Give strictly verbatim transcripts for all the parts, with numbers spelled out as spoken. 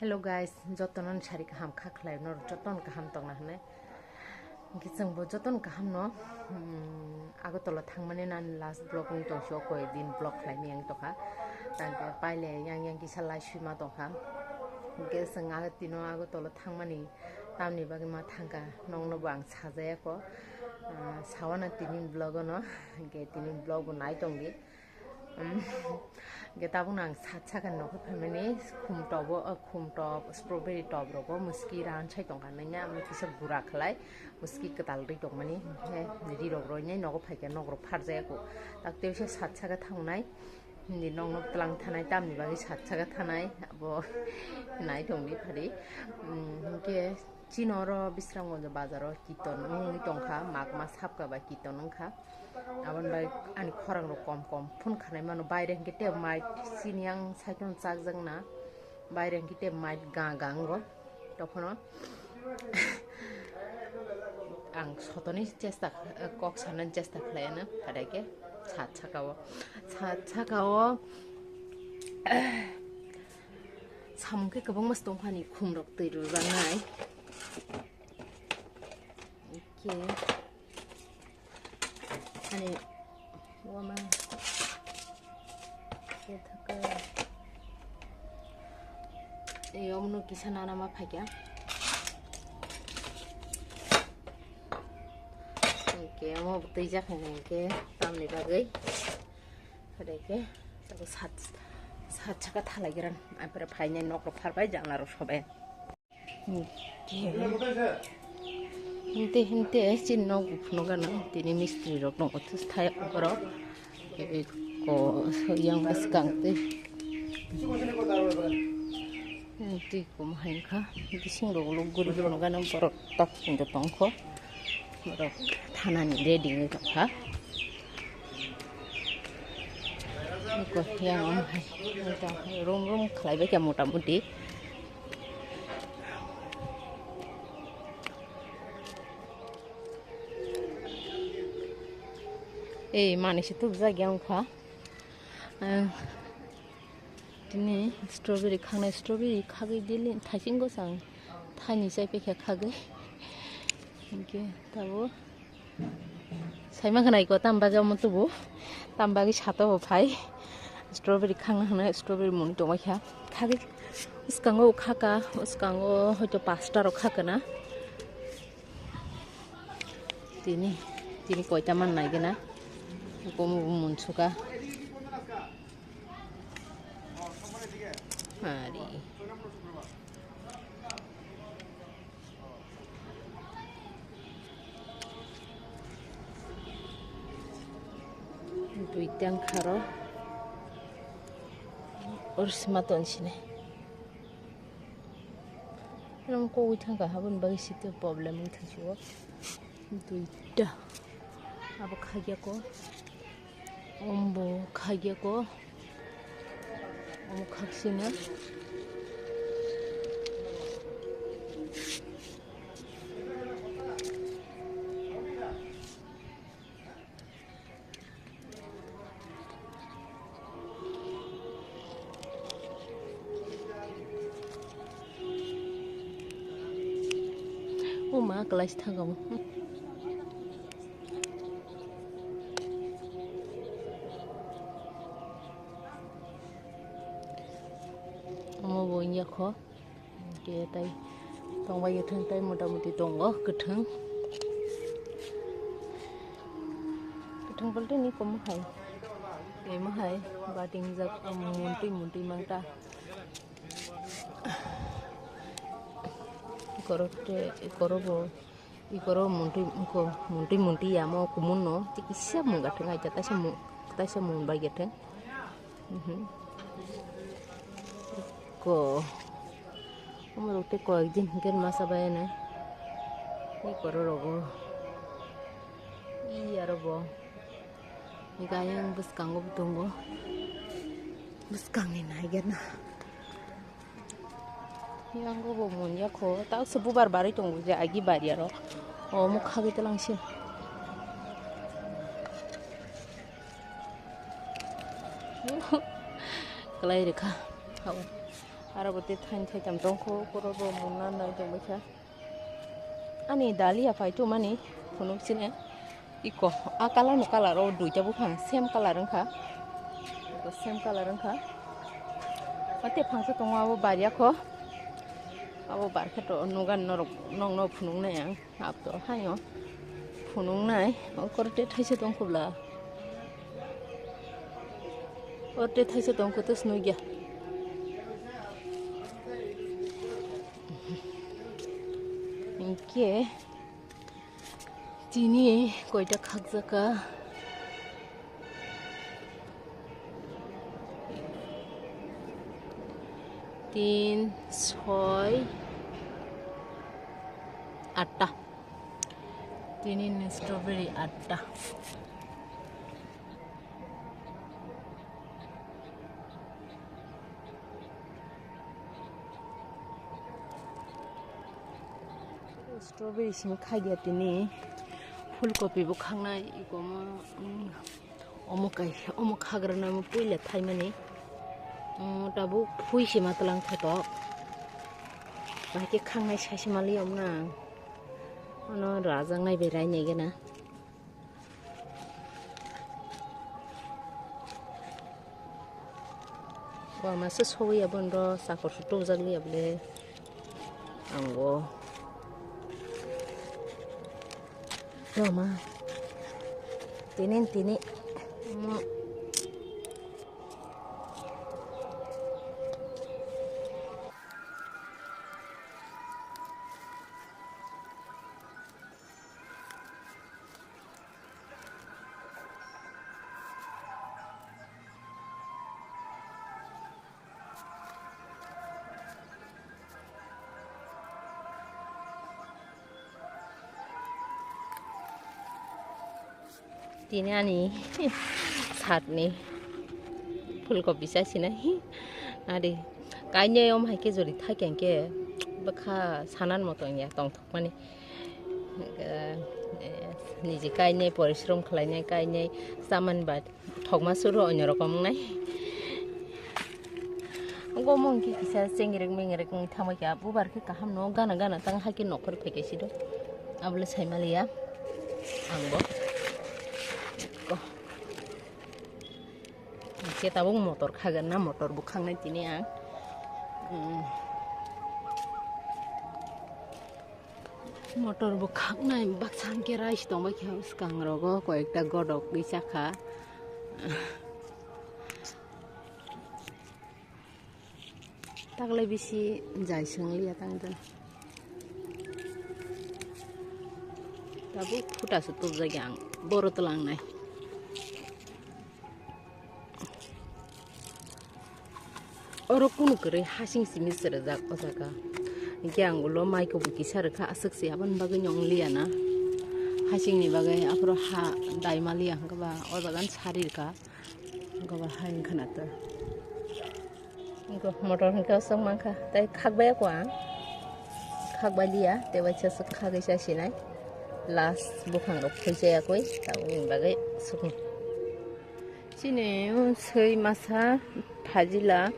Hello guys, jotono sari kaham kha khlai, norok jotono kaham tongna hwnwi. Hwnkhe chwngbo jotono kaham no, hmm, Agartala thangmani nani last vlog wng tong sio, koi din vlog khlaimani yang tongkha. Tangkhe paile yang yang kisa lai swima tongkha. Hwnkhe chwng Agartala, Agartala thangmani tamni bagwi ma thangkha, nokno bo ang sajaya kho. Ah, sawana tini vlog no, hwnkhe tini vlog bo nai tongdi. Hwnkhe tabukno ang sat saka nokho phaimani khum tobo, o khum top, strawberry top rogo muski ran sai tongkha nanya, omo kisa gura khlai muski kwtal rwi tongmani, hwnkhe rirok roinai nogo phaikha, nokrok pharjaya kho. Tak tei se sat saka thangnai, hindi nokno twlang thanai, tamni bagwi sat saka thanai, abo nai tongdi phari. Hwnkhe chini oro Bisramganj bazaro kiton wngwi tongkha, magma sapka bai kiton wngkha. Aboni bai ani khorang rok kom kom phun khanai mano, baire hwnkhe tei mait sini yang saichung chakjak na, baire hwnkhe tei mait ga ga wngo. Tokhono ang sotoni chesta, kok sanani chesta khlai ano, phadaikhe sat saka o, sat saka o samung khe kwbangma se tongphani, khum rok twi rwjaknai. Okay. Ani wama. Kethaka. Yomno kisa nana ma phaikya. Okay, omo bwtwi jak hwnka hwnkhe tamni bagwi. Phadaikhe sat, sat saka thalai gran. Ampere phainai nok rok pharbai, janla rok sobai. Hinte, hinte, chini nok buphano gana tini mistri rok tongo, thai borok. Eko yang bwskang tei. Twi kom hai kha, bising rok lok guri phano gana borok tak tongkho. Borok thanani ready wngwi tongkha. Eko yang hai, rom rom khlai bai kha mota moti. Ei, manui se tubujak ya wngkha. Ang tini strawberry khangnai, strawberry khagwi daily thaiching gosang thaini chai paikha khagwi. Hinkhe tabuk. Saima khwnaiko, tam bagwi omo tubu, tam bagwi sato bo phai. Strawberry khangna hwnwi strawberry muni tongbaikha. Khagwi bwskango khaka, bwskango hoito pasta rok khakana. Tini, tini koita man naigena. Komo bo munsuka. Ari. Duita wngkha oro. Oro sima tonsini. Oro kogwi thangkha, haboni bagwi site problem wngkha sio. Duita. Abo khagya ko. Ombo khagya ko. Omo khaksina. O ma, class thangamo. Omo bo wngya kho. Hwnkhe tai tongbai kwthwng, tai mota moti tongo kwthwng. Kwthwng bolte ni komo hai. Emo hai bating jak, muntui muntui mangta. Korokte, korobo. Ikoro muntui, ko muntui muntui yamo kumun no, kisa mung gathwng aita, taisa mung, taisa mung bai gathwng. Mhm. Ko. Omo rok tei ko ekdin hwnkhe masa bai nai. Ikoro rogo. I aro bo. Gayung bwskango bo tongo. Bwskangni naigerna. Yango bo munya kho, ta se bubar barwi tongo je agi bari aro. O mukha gwi talang se. Kwlai rikha. Aro bo tei thain thaitam tongkho, koro bo mungna nai tongbaikha. Ani dalia phai tumani phunuk chini iko a colour ni colour o duita buphang same colour wngkha. Iko same colour wngkha. Mate phangsa tongo abo baryakho. Abo barkhe to nugan norok nokno phunuknai ang. Abto haino phunuknai, o korte thaisa tongkho bla. Korte thaisa tongkho to swnwi gya. Hinkhe tini koita khakjaka? Tin, soi, atta. Tini ni strawberry atta. Strawberry simi khaidia tini. Phulkopi bo khangnai ikomo, mm, omo kai, omo khagrana omo puila thaimani. Mm, tabuk phui sima tlang thotok. Bahai khe khangnai saisi mali omna. Ano rajak nai berai nai gana. Wa masa sowi abondo sakor su tubjak liya bole. Angbo. Wa ma. Tini tini. Mo. Tini ani satni phulkopi chasinai. Ari kainai om hai khe jori thai khe bwkha sanan moto wngya tongthokmani. Eh, niji kainai porishrom khlainai kainai chamani ba thokma suru onyo rokom wngnai. Gomo hwnkhe kisa chengrek mengrek wngwi thangbai kha bubar khe kaham no gana gana tang hai khe nokhor phaikhe sido abole saimaliya angbo. Khe tabuk motor khagan na motor bwkhangnai tini ang. Mm. Motor bwkhaknai baksa hwnkhe rice tongbai kha bwskang rogo koi ekta godok wi chakha. Taklai bisi jai swngliya tang tang. Tabuk phuta se tubjak ang boro tlangnai. Oro kunu kwrwi hasing simi se rwjak o jaga. Hinkhe ang ulo mai kubui kisa rwkha aswk se aboni bagwi nw wng liya na. Hasing ni bagwi aphuru ha dai ma liya hwnkhe ba o jaga ni sari rwkha. Hwnkhe ba ha wng khwna to. Hwnkhe motor hwnkhe aswk mankha tei khakbai ya kho ang. Khakbai liya tei waisa swk khagwi chasinai. Last buphang rok phoi chaya koi tabukni bagwi swkang. Chini swi masa phajila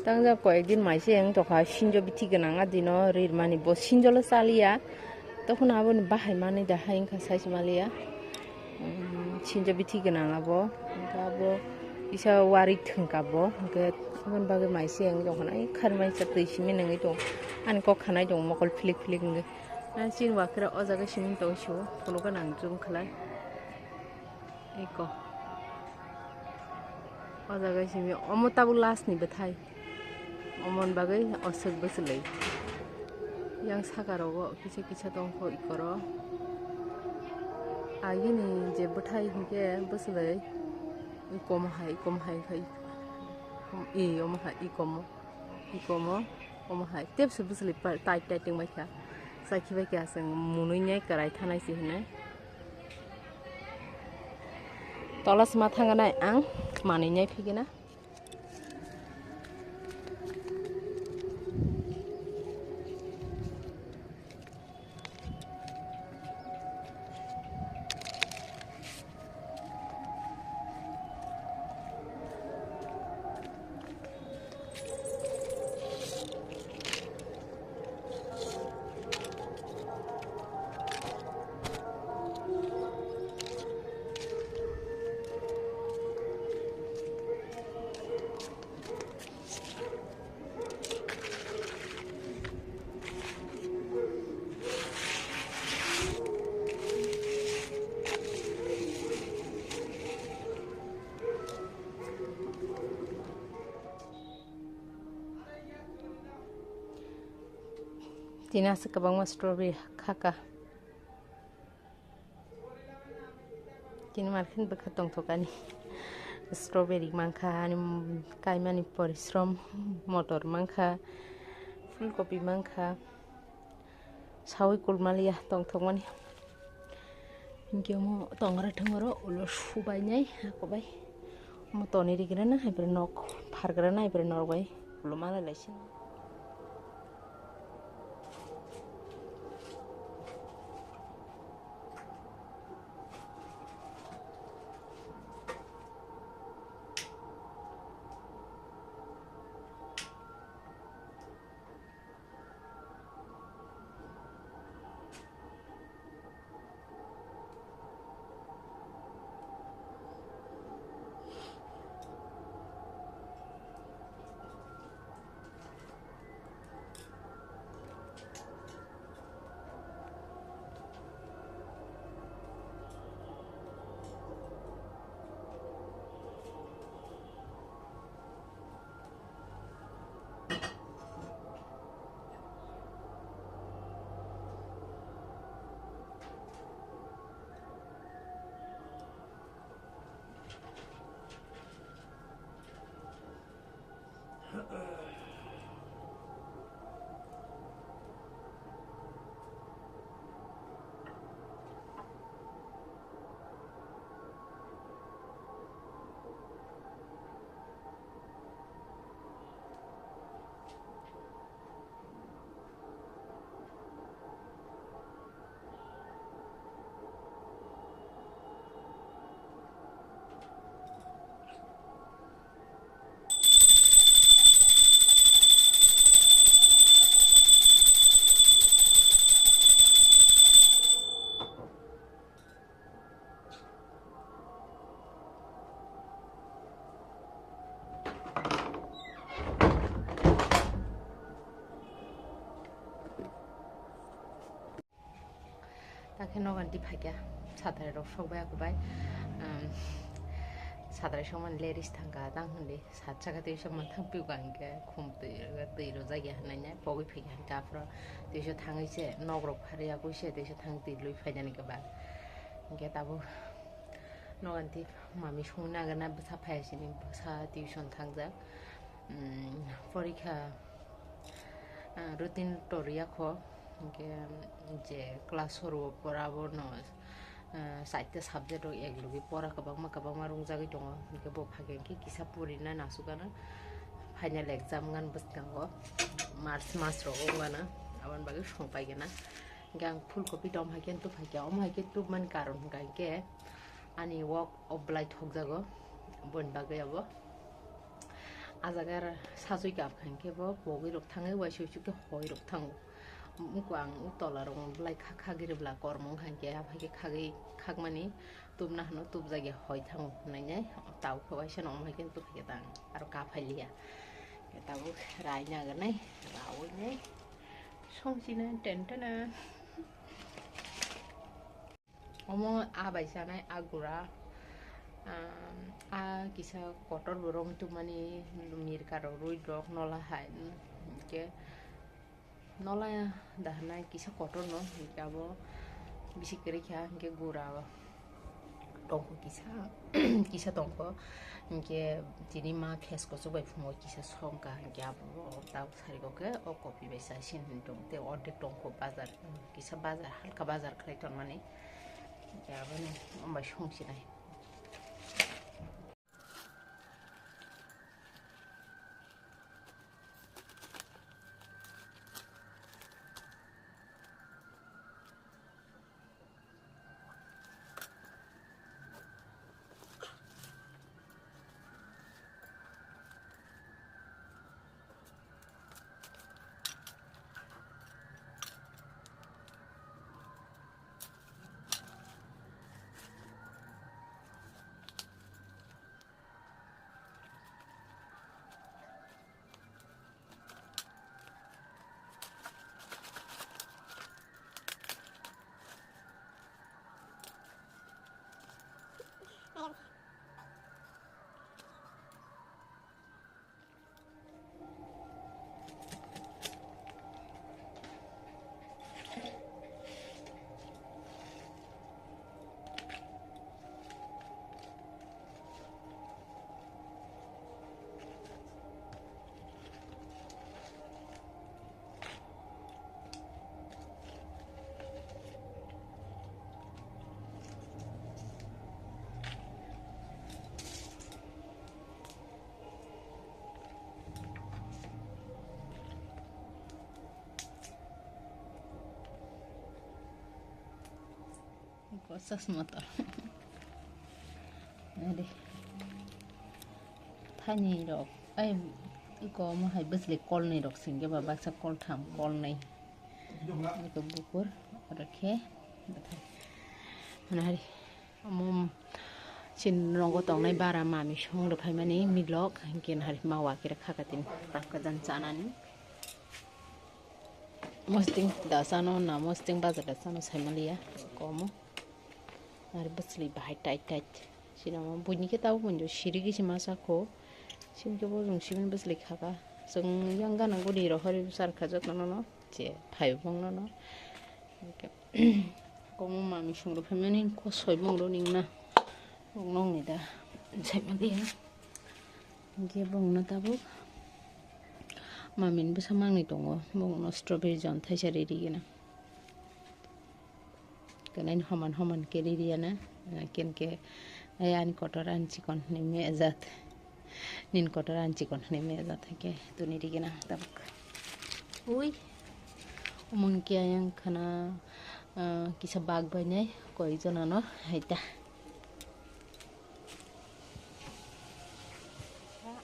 tangjak koyekdin maise wng tokha sinjo bithi gwnang adino rirmani bo sinjolo chaliya tokhono aboni bahai manwi da hai wngkha saisi maliya. Sinjo bithi gwnang abo hwnkhe abo kisa wari thwngkha bo hwnkhe aboni bagwi maise wng tongkha na kharmai sa twi simi nangwi tong ani kok khanai tong mokol philik philik wngwi chini wakhe o jaga simi tong sio phunukgwi nang jum khlai. Eko. O jaga simi omo tabuk last ni bwthai. Omoni bagwi oswk bwchwlwi. Yang saka rogo kisa kisa tongkho ikoro. Agini je bwthai hinkhe bwchwlwi. Ikomo hai, ikomo hai khai. I omo hai, ikomo. Ikomo, omo hai tepse bwchwlwi pa-, tight tight wngbai kha. Chakhibai kha chwng munui nai kwrai thanai se hinwi. Tola sima thanganai ang manwi nai phigina. Tini aswk kwbangma strawberry khaka. Tini market bwkha tongthokani. Strawberry mankha, ani kaimani porishrom, motor mankha, phulkopi mankha. Sawi kulmaliya tongthokmani. Hinkhe omo tongra thwngro ulo subainai hakobai. Omo toni rigrana, haipre nok phargrana, haipre norok bai ulo malai laisina. Takhe nogan di phaikha, satrai rok sok bai ako bai. Um, satrai sokmani leris thangkha tang hwnwi sat saka twi sokmani thang piu ka hinkhe khum twi twi rwjak ya hwnwi pogwi phaikha hinkhe aphuru twi thangwi se nok rok pharwi ako se twi thang twi lui phainani khe ba hinkhe tabuk nogan di mami songwi nagarna bwsa phaiya sini bwsa tuition thangjak. Um, porikha ah, routine tor ya kho, hinkhe je class four o pora bono, ah, chaita subject rok ek logi pora kwbangma kwbangma rungjagwi tongo, hinkhe bo phage hinkhe kisa purina nasugana final exam gan bwskango March mas rogo wngana, aboni bagwi song paigana. Hinkhe ang phulkopi dom haikhe tubhaikhe, omo haikhe tubmani karon hwnkha hinkhe ani wok o bwlai thokjago, boni bagwi abo. A jaga sachoi kap kha hinkhe bo pogwi rok thangwi uaisuk suk khe hoi rok thango. Wngkha ang tola rok bwlai khak khak ri bwla kormo wngkha hinkhe, aphai khe khagwi khakmani tubna hwno tubjak ya hoi thango hwnwi nai tabuk khe uaisa no omo hai khe tubui khe tang aro kaphai liya. Tabuk rai nagarnai raui nai songchina tentena. Omo a bai chanai a gura, ah, a kisa kotor bo romwi tubmani mirka rok rwi rok nola hai, mm, hinkhe nola da hinai kisa kotor no hinkhe abo bisi kwrwi kha hinkhe gura tongkho kisa, kisa tongkho hinkhe tini ma phes kuchuk bai phumo kisa songkha hinkhe abo tabuk sari khe o kopi bai chai sin hinwi tong tei ordek tongkho bazar. Kisa bazar, halka bazar khlai tonmani. Aboni ombai songsinai. Chasma to. Ari. Thani rok. Ai, iko mo hai bwsli kolni rok singke ba baksa koltham kolnai. Iko bukur. Oro khe. Bwthai. Mane hari. Omo chin rongo tongnai bara mami song rw phaimani milok. Hinkhe hari mawa khe khaka tin. Takka jan chanani. Mosting da sano na mosting bazar da sano saimaliya komo. Ar bwsli bahai tight tight. Sinamo buini khe tabo bunjo sirigi sima sako. Simke bo rung simin bwsli khaka. Sung yang gana guni rohori sar khajak nono che phai bong nono. Komo mami sung rw phaimani kosoi bong rw ningna. Bong nongni da saimaliya. Hinkhe bongno tabuk mamin bwsa mangni tongo, bongno strawberry jon thaisa ri rigena. Kanaini homan homan khe ri riyana, kenkhe ai ani kotor ani chikon hinwi mejat. Nini kotor ani chikon hinwi mejat, hinkhe tuni rigena tabuk. Ui, omo hinkhe ayang khana, ah, kisa bag bainai koi jonano haita.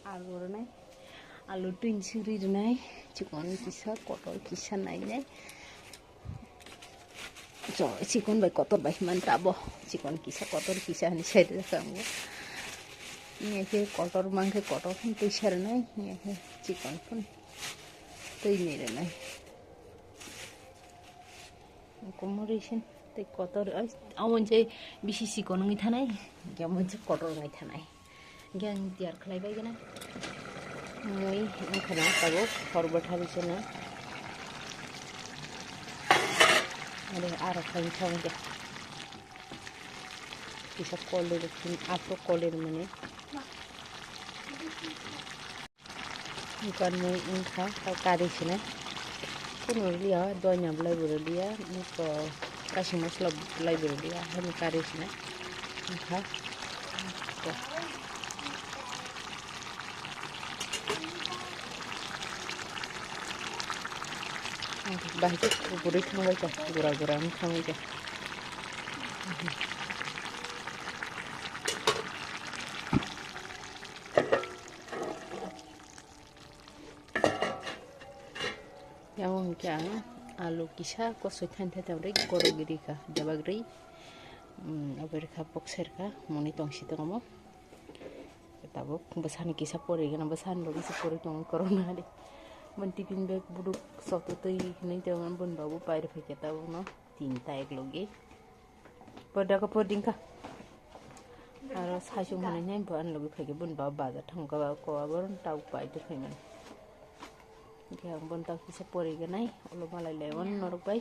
Alu rwnai, alu twin suri rwnai, chikon kisa, kotor kisa nainai. Cho, chikon bai kotor bai man tabo, chikon kisa, kotor kisa hani side rwkha ang bo. Iya khe kotor mang khe kotor phun twi sa rwnai, iya khe chikon phun twi ni rwnai. Komorisin tei kotor, ai, amo je bisi chikon wngwi thanai, hinkhe amo je kotor wngwi thanai. Hinkhe ang tiyar khlai bai gana. Mui wngkhana tabuk hor bwthar bisino. Are aro khlai thang khe. Kisa koli rwkhin, aphuru koli rwmani. Bukan mui wngkha, tei kari sinai. Kunu liya, doina belai bo liya, niko kasing masala belai bo liya, hani kari sinai. Wngkha. Bahai khe kuburi thangbai kha, gura gura wng thangbai kha. Yang hinkhe ang alu kisa kosoi thain thai tang rwi gorok rwi kha, debak rwi, um, obo rwkha bokser kha, moni tongsi tongo. Tabuk bwsani kisa pori gana, bwsani bo kisa pori tongo, korokna de. Bon tiffin bag buduk soto twi hinwi tongo, bon babu pairi phaikha tabukno tinta eklogi. Podda ko podda wngkha. Aro saichung manwi nai bo ani logi phaikhe boni baba bazar thangkha ba ko abo tau pai tongkha mani. Hinkhe ang boni tau kisa pori ganai ulo malai lai mano norok bai.